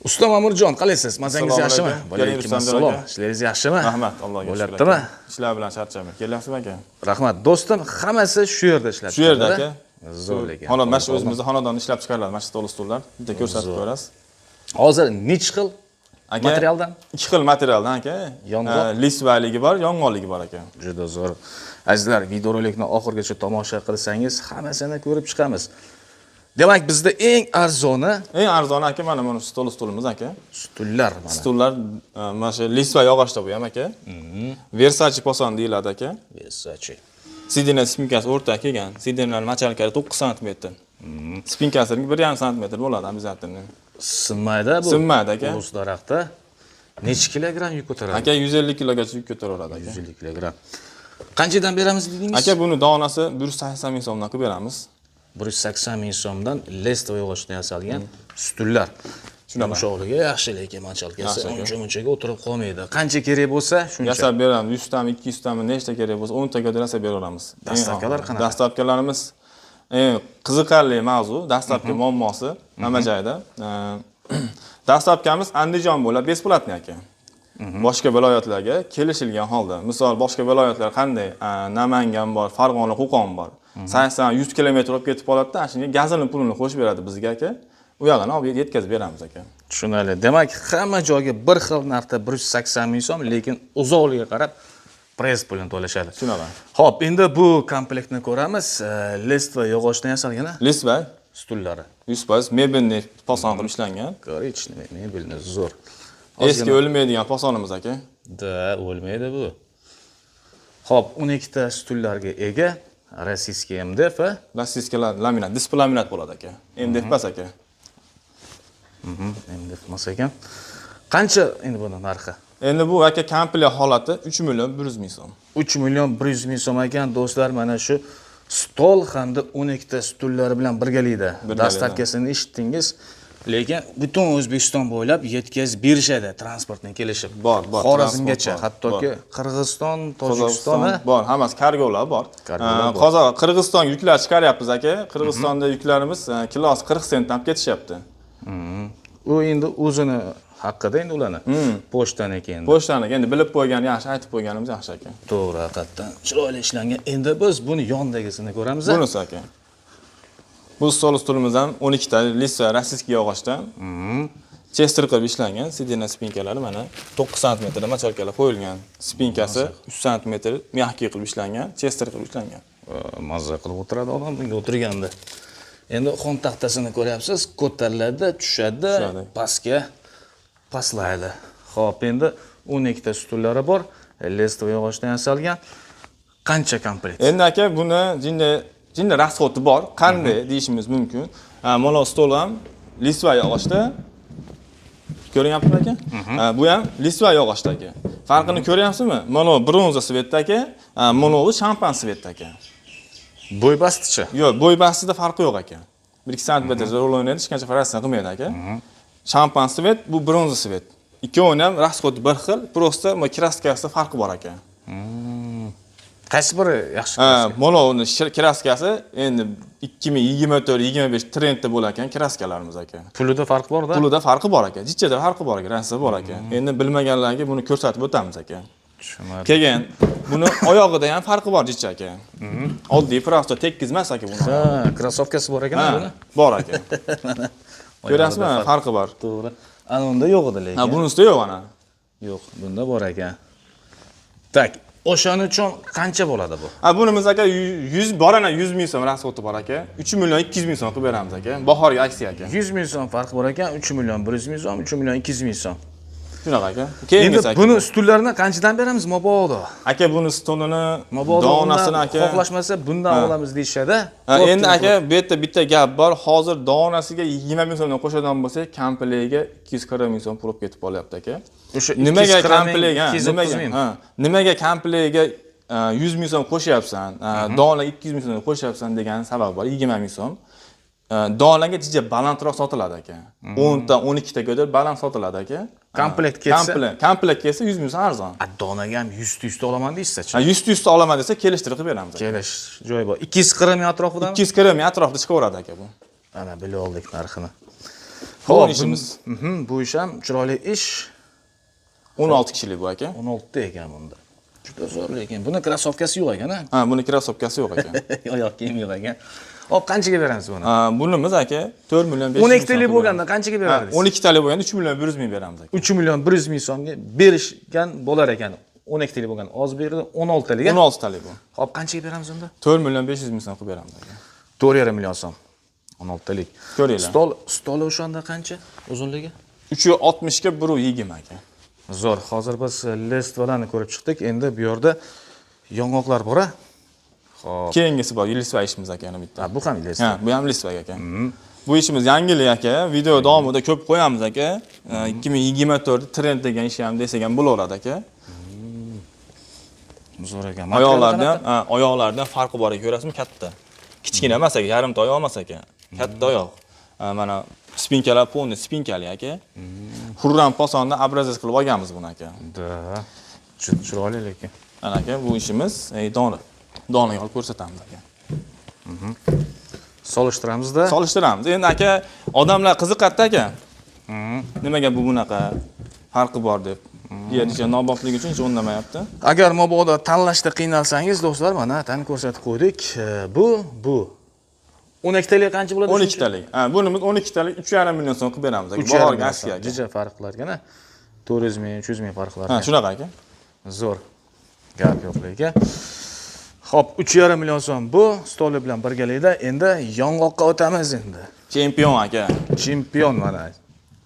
Usta Ma'murjon, qalaysiz? Mazangiz Assalomu yaxshimi? alaykum. Alaykum Keling, Rustam assalom. aka. Ishlaringiz yaxshimi? Rahmat, Allohga shukr. Bo'lyaptimi? Aka. Ishlar bilan charchamay. Kelyapsizmi, aka? Rahmat. Do'stim, hammasi shu yerda ishlab Shu yerda, chiqariladi. Aka. Zo'r lekin. Xonadon, mana shu o'zimizni xonadonda ishlab chiqariladi, mana shu stol stullar. Bitta ko'rsatib ko'rasiz. Hozir nechi xil Aka, materialdan? Ikki xil materialdan, aka. Yong'oq. Листва ligi bor, yong'oqligi bor, aka. Juda zo'r. Azizlar, videorolikni oxirigacha tomosha qilsangiz, hammasini ko'rib chiqamiz. Demak, bizda eng arzoni Eng arzoni, aka, mana stol stulimiz, aka. Stullar mana. Stullar mana shu листва yog'ochda bu ham, aka. Versace poson deyiladi, aka. Versace. Сиденье спинка si o'rta kelgan. Сиденье lar мочалка lari 9 sm. Спинка si 1,5 sm bo'ladi обязательно. Sinmaydi bu. Sinmaydi, aka. Ulus daraxtda. Necha kilogramm yuk ko'taradi? Aka, 150 kilogacha yuk ko'taraveradi, aka. 150 kilogramm. Qanchadan beramiz dedingiz? Aka, buni donasi 180 ming so'mdan qilib beramiz. 180 ming so'mdan листва yog'ochdan yasalgan stullar. Shunaqa. Yumshoqligi yaxshi, lekin мочалка si Yaxshi, aka. uncha munchaga o'tirib qolmaydi. Qancha kerak bo'lsa, shuncha. Yasab beramiz. 100 tami, 200 tami, nechta kerak bo'lsa, 10 taga yasab beraveramiz. Доставка lar qanaqa? Доставка larimiz eng qiziqarli mavzu, доставка muammosi hamma joyda. Доставка miz Andijon bo'ladi, бесплатный, aka. Boshqa viloyatlarga kelishilgan holda. Misol, boshqa viloyatlar qanday? Namangan bor, Farg'ona, Qo'qon bor. 80-100 kilometr olib ketib qoladi-da, shunga gazini pulini qo'shib beradi bizga, aka. U yog'ini olib yetkazib beramiz, aka. Tushunarli. Demak, hamma joyga bir xil narxda 180 ming so'm, lekin uzoqligiga qarab проезд pulini to'lashadi. Shunaqa. Xo'p, endi bu komplektni ko'ramiz. Листва yog'ochdan yasalgan Листва stullari. 100% мебельный poson qilib ishlangan. Коричневый, mebelni zo'r. Eski, o'lmaydigan posonimiz, aka. Да, o'lmaydi bu. Xo'p, 12 ta stullarga ega, российский МДФ, a? Российский laminat, disk laminat bo'ladi, aka. MDF emas, aka. MDF emas ekan. Qancha endi buni narxi? Endi bu, aka, komplekt holati 3 million 100 ming so'm. 3 million 100 ming so'm ekan, do'stlar, mana shu stol hamda 12 ta stullari bilan birgalikda. Birgalikda. Доставка sini eshitdingiz. Lekin butun O'zbekiston bo'ylab yetkazib berishadi transportni kelishib. Bor, bor, Xorazmgacha, transport bor, hattoki Qirg'iziston, Tojikiston, Qozog'iston bor, hammasi kargolar bor. Kargolar bor. Qozoq, Qirg'izistonga yuklar chiqaryapmiz, aka. Qirg'izistonda yuklarimiz kilosi 40 sentdan olib ketishyapti. U endi o'zini haqida endi ularni. Pochtaniki endi. Pochtaniki endi bilib qo'ygan yaxshi, aytib qo'yganimiz yaxshi, aka. To'g'ri, haqiqatdan chiroyli ishlangan. Endi biz buni yonidagisini ko'ramiz. Bunisi, aka. Bu stol stulimiz ham 12 ta листва российский yog'ochdan. Chester qilib ishlangan, сиденье спинка lari mana 9 sm мочалка lar qo'yilgan. Спинка si 3 sm мягкий qilib ishlangan, chester qilib ishlangan. Mazza qilib o'tiradi odam bunga o'tirganda. Endi xon taxtasini ko'ryapsiz, ko'tariladi, tushadi, Tushadi. Pastga pastlaydi. Xo'p, endi 12 ta stullari bor, листва yog'ochdan yasalgan. Qancha komplekt? Endi, aka, buni jinda jinda расход i bor. Qanday deyishimiz mumkin. Ha, mana stol ham листва yog'ochda. Ko'ryapsizmi, aka? Ha, bu ham листва yog'ochda, aka. Farqini ko'ryapsizmi? Mana bronza цвет da, aka, ha, mana bu shampan цвет da, aka. Bo'y bastichi? Yo'q, bo'y bastida farqi yo'q, aka. 1-2 santimetr rol o'ynaydi, hech qancha farq qilmaydi, aka. Shampan цвет, bu bronza цвет. Ikkovini ham расход bir xil, просто краска sida farqi bor, aka. Qaysi biri yaxshi? Ha, mana uni краска si endi 2024-25 trendda bo'lar ekan краска larimiz, aka. Pulida farq bor-da. Pulida farqi bor, aka. Jichada farqi bor, aka, rosa bor, aka. Endi bilmaganlarga buni ko'rsatib o'tamiz, aka. Tushunarli. Keyin buni oyog'ida ham farqi bor jicha, aka. Oddiy просто tekis emas, aka, buni. Ha, кроссовка si bor ekan Ha, buni. bor, aka. Ko'ryapsizmi? Oyog'ida Farqi bor. To'g'ri. Ana unda yo'q edi lekin. Ha, bunisida yo'q ana. Yo'q, bunda bor ekan. Так, o'shaning uchun qancha bo'ladi bu? Ha, bunimiz, aka, 100 bor ana 100 ming so'm расход i bor, aka. 3 million 200 ming so'm qilib beramiz, aka. Bahorgi aksiya, aka. 100 ming so'm farq bor ekan, 3 million 100 ming so'm, 3 million 200 ming so'm. Shunaqa, aka. Endi Keyingisi, aka. buni stullarini qanchadan beramiz mabodo? Aka, buni stolini Mabodo donasini undan aka. Xohlashmasa bundan olamiz deyishadi. Ha, endi, aka, bu yerda bitta gap bor. Hozir donasiga 20 ming so'mdan qo'shadigan bo'lsak, komplektga 240 ming so'm pul bo'lib ketib qolyapti, aka. O'sha Nimaga 240 ming, komplekt, ha, 230 nimaga, ming. ha, nimaga komplektga 100 ming so'm qo'shyapsan, dona 200 ming so'm qo'shyapsan degan sabab bor, 20 ming so'm. Donaga jija balandroq sotiladi, aka. 10 ta, 12 ta ko'tar baland sotiladi, aka. Komplekt ketsa? Komplekt kelsa 100 ming so'm arzon. A, donaga ham 100 ta 100 ta olaman deysiz-chi. Ha, 100 ta 100 ta olaman desa, kelishtirib qilib beramiz, aka. Kelish joyi bor. 240 ming atrofidami? 240 ming atrofida chiqaveradi, aka, bu. Ana bilib oldik narxini. Bu ishimiz. Bu ish ham chiroyli ish. 16 kishilik bu aka. 16 ta ekan bunda. Juda zo'r lekin. Buni krossovkasi yo'q ekan, ha? Ha, buni krossovkasi yo'q ekan. Oyoq kiyimi yo'q ekan. Hop, qanchaga beramiz buni? Ha, bunimiz aka 4 million 500 12 talik bo'lganda qanchaga berardingiz? 12 talik bo'lganda 3 million 100 ming beramiz aka. 3 million 100 ming so'mga berishgan bo'lar ekan. 12 talik bo'lgan. Oz berdi, 16 talik. 16 talik bu. Hop, qanchaga beramiz unda? 4 million 500 ming so'm qilib beramiz aka. 4,5 million so'm. 16 talik. Ko'ringlar. Stoli o'shanda qancha uzunligi? 360 ga 1.20 aka. Zo'r. Hozir biz листва larni ko'rib chiqdik. Endi bu yerda yong'oqlar bor a? Xo'p. Keyingisi bor, листва ishimiz aka yana bitta. Ha, bu ham листва. Ha, bu ham листва aka. Bu ishimiz yangilik aka. Video davomida ko'p qo'yamiz aka. 2024 trend degan ish ham desak ham bo'laveradi aka. Zo'r ekan. Oyoqlardan, ha, oyoqlardan farqi bor aka, ko'rasizmi, katta. Kichkina emas aka, yarimta oyoq emas aka. Katta oyoq. Ha, mana спинка lar полный спинка li aka. Hurram posonda образец qilib olganmiz buni aka. Да. Juda chiroyli lekin. Mana aka, bu ishimiz dona. Donaga olib ko'rsatamiz aka. Solishtiramizda. Solishtiramiz. Endi aka, odamlar qiziqadi aka. Nimaga bu bunaqa farqi bor deb. Yercha nobobligi uchun hech o'nlamayapti. Agar mabodo tanlashda qiynalsangiz, do'stlar, mana tan ko'rsatib qo'ydik. Bu 12 talik qancha bo'ladi? 12 talik. Ha, bunimiz 12 talik 3,5 million so'm qilib beramiz aka. 3,5 Bahorgi million aksiya so'm. aka. Jija farq qilarkan, a? 400 ming, 300 ming farq Ha, qilarkan. shunaqa aka. Zo'r. Gap yo'q lekin. Xo'p, 3,5 million so'm bu stoli bilan birgalikda. Endi yong'oqqa o'tamiz endi. Chempion aka. Chempion mana.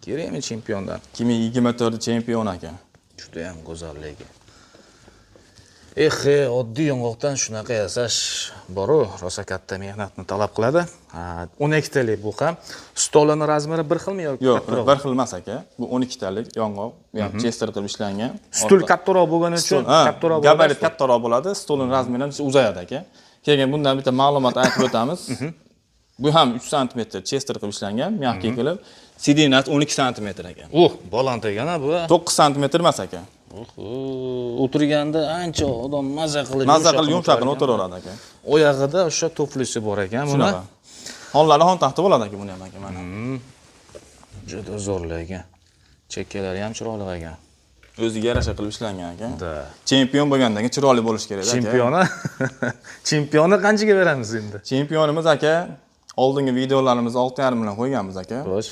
Kerakmi chempiondan? 2024 chempion aka. Juda ham go'zal lekin. Eh, oddiy yong'oqdan shunaqa yasash boru, rosa katta mehnatni talab qiladi. Ha, 12 talik bu ham. Stolini размер i bir xilmi yoki Yo'q, kattaroq? bir xil emas aka. Bu 12 talik yong'oq, bu ham chester qilib ishlangan. Stul kattaroq bo'lgani uchun Ha, kattaroq bo'ladi. Gabarit kattaroq bo'ladi, stolning размер i ham uzayadi aka. Keyin bundan bitta ma'lumot aytib o'tamiz. Bu ham 3 sm chester qilib ishlangan, мягкий qilib. Сиденья si 12 sm ekan. Baland ekan ha bu. 9 sm emas aka. Oho, o'tirganda ancha odam maza qilib Mazza qilib yumshoq yumshoqini o'tiraveradi aka. Oyog'ida o'sha tuflisi bor ekan buni. Shunaqa. Xonlari xon taxti bo'ladi aka buni ham aka mana. Juda zo'r lekin. Chekkalari ham chiroyli ekan. O'ziga yarasha qilib ishlangan aka. Да. Chempion bo'lgandan keyin chiroyli bo'lishi kerak aka. Chempioni. Chempionni qanchaga beramiz endi? Chempionimiz aka, oldingi videolarimizni 6,5 million qo'yganmiz aka. Xo'sh.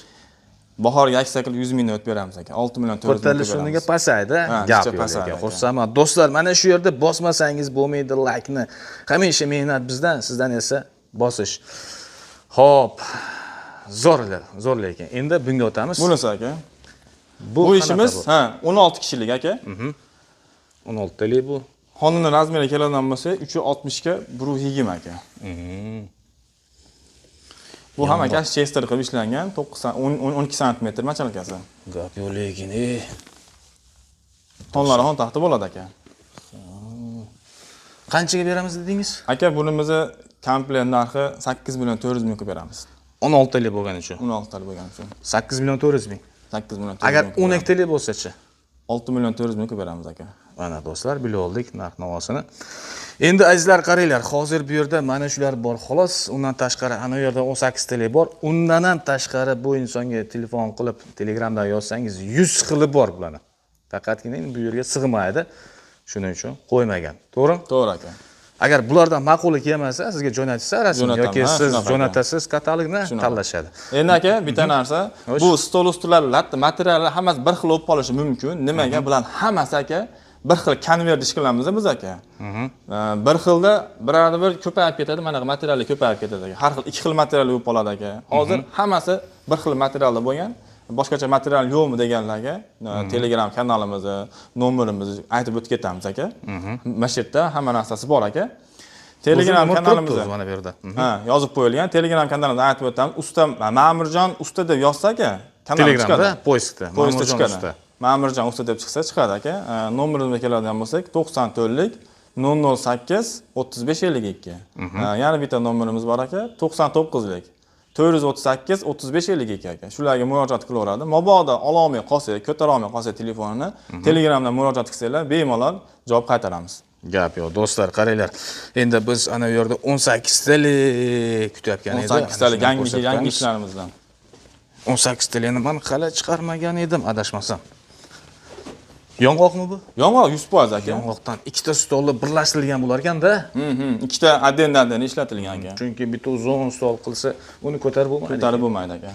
Bahorga aksiya qilib 100 mingdan o'tib beramiz aka. 6 million 400 ming Ko'tarilish o'rniga pasaydi. Ha, Gap picha yo'q pasaydi lekin. aka. Xursandman. Do'stlar, mana shu yerda bosmasangiz bo'lmaydi laykni. Hamisha mehnat bizdan, sizdan esa bosish. Xo'p. Zo'r, zo'r lekin. Endi bunga o'tamiz. Bunisi aka. Bu Bu qanaqa ishimiz bu? ha, 16 kishilik aka. 16 talik bu. Xonani размер i keladigan bo'lsa 360 ga 1.20 aka. Bu ham aka chester qilib ishlangan 9 12 sm мочалка si. Gap yo'q lekin, Xonlari xon taxti bo'ladi aka. Qanchaga beramiz dedingiz? Aka, bunimizni komplekt narxi 8 million 400 ming qilib beramiz. 16 talik bo'lgani uchun. 16 talik bo'lgani uchun. 8 million 400 ming. 8 million 400 Agar ming qilib 12 talik bo'lsa-chi? 6 million 400 ming qilib beramiz aka. Mana do'stlar, bilib oldik narx navosini. Endi azizlar qaranglar, hozir bu yerda mana shular bor xolos. Undan tashqari ana u yerda 18 talik bor. Undan ham tashqari bu insonga telefon qilib, Telegramdan yozsangiz 100 xili bor bularni. Faqatgina endi bu yerga sig'maydi. Shuning uchun qo'ymagan. To'g'rimi? To'g'ri aka. Agar bulardan ma'quli kelmasa, sizga jo'natishsa rasm Jo'nataman, yoki ha, siz shunaqa aka. jo'natasiz katalogni Shunaqa. tanlashadi. Endi aka bitta narsa, bu stol ustilari, latta materiallar hammasi bir xil bo'lib qolishi mumkin. Nimaga? Bular hammasi aka bir xil konvert ish qilamiz biz aka. Bir xilda bir arada bir ko'payib ketadi, mana materiallar ko'payib ketadi aka. Har xil ikki xil material bo'lib qoladi aka. Hozir hammasi bir xil materialda bo'lgan. Boshqacha material yo'qmi deganlarga Telegram kanalimizni nomerimizni aytib o'tib ketamiz aka. Mana shu yerda hamma narsasi bor aka. Telegram O'zi kanalimizda mana bu yerda. Ha, yozib qo'yilgan. Telegram kanalimizda aytib o'tamiz. Usta Ma'murjon usta deb yozsa aka, kanal Telegramda, chiqadi. поиск da. Поиск da Ma'murjon chiqadi. usta. Ma'murjon usta deb chiqsa chiqadi aka. Nomerimizga keladigan bo'lsak, 94lik 008 35 52. Yana bitta nomerimiz bor aka, 99lik 438 35 52 aka. Shularga murojaat qilaveradi. Mabodo ololmay qolsak, ko'tara olmay qolsak telefonini, Telegramdan murojaat qilsanglar, bemalol javob qaytaramiz. Gap yo'q, do'stlar, qaranglar. Endi biz ana u yerda 18 talik kutayotgan edi. 18 talik Ana shuni yangi ko'rsatib yangi o'tamiz. ishlarimizdan. 18 talikni man hali chiqarmagan edim, adashmasam. Yong'oqmi bu? Yong'oq 100% aka. Yong'oqdan ikkita stolni birlashtirilgan bo'lar ekanda. Ikkita отдельно ishlatilgan aka. Chunki bitta uzun stol qilsa, uni ko'tarib bo'lmaydi. Ko'tarib bo'lmaydi aka.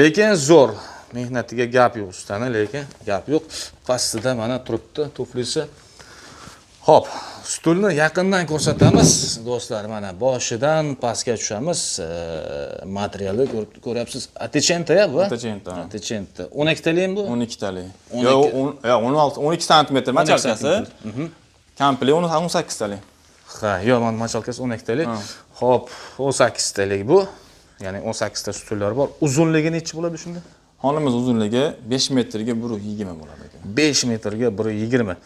Lekin zo'r. Mehnatiga gap yo'q ustani, lekin gap yo'q. Pastida mana turibdi tuflisi. Xo'p, stulni yaqindan ko'rsatamiz do'stlar. Mana boshidan pastga tushamiz. Materialni ko'ryapsiz. Оттечента ya bu? Оттечента. Оттечента. 12 talikmi bu? 12 talik. 12. Yo'q, yo'q, 16, 12 santimetr мочалка si. Santimetr. Komplekt 18 talik. Ha, yo'q, mana мочалка si 12 talik. Xo'p, 18 talik bu. Ya'ni 18 ta stullar bor. Uzunligi nechi bo'ladi shunda? Xonamiz uzunligi 5 metrga 1.20 bo'ladi aka. 5 metrga 1.20.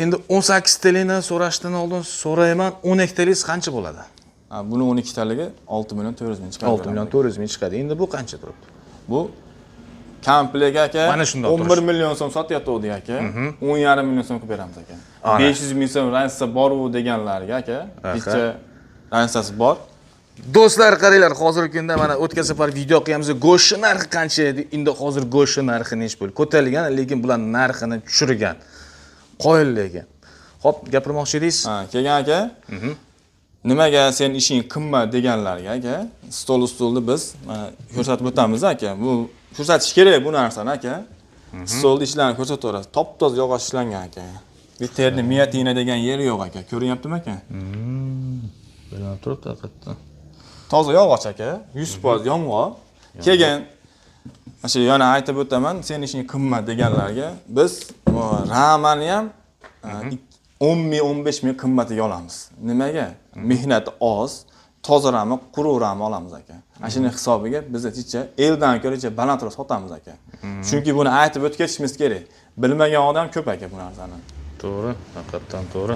Endi 18 talikni so'rashdan oldin so'rayman, 12 talisi qancha bo'ladi? Ha, buni 12 taligi 6 million 400 ming chiqadi. 6 million 400 ming chiqadi. Endi bu qancha turibdi? Bu komplekt aka. Mana shundoq 11 turishi. million so'm sotyapti aka. 10,5 million so'm qilib beramiz aka. Ana. 500 ming so'm разница bor-u deganlarga aka, bitta разница si bor. Do'stlar, qaranglar, hozirgi kunda mana o'tgan safar video qilganmiz, go'shtni narxi qancha edi? Endi hozir go'shtni narxi nechi pul? Ko'tarilgan, lekin bular narxini tushirgan. Qoyil lekin. Xo'p, gapirmoqchi edingiz? Ha, kelgan aka. Nimaga sen ishing qimmat deganlarga aka, stol ustulni biz mana ko'rsatib o'tamiz aka. Bu ko'rsatish kerak bu narsani aka. Stolni ishlarini ko'rsataverasiz. Top-toza yog'och ishlangan aka. Bitta yerda вмятина degan yeri yo'q aka. Ko'rinyaptimi aka? Bilinib turibdi haqiqatdan. Toza yog'och aka, 100% yong'oq. Keyin mana shu yana aytib o'taman, sen ishing qimmat deganlarga biz bu ramani ham 10 ming, 15 ming qimmatiga olamiz. Nimaga? Mehnati oz, toza rama, quruq rama olamiz aka. Ana shuni hisobiga biz chicha eldan ko'ra balandroq sotamiz aka. Chunki buni aytib o'tib ketishimiz kerak. Bilmagan odam ko'p aka bu narsani. To'g'ri, haqiqatdan to'g'ri.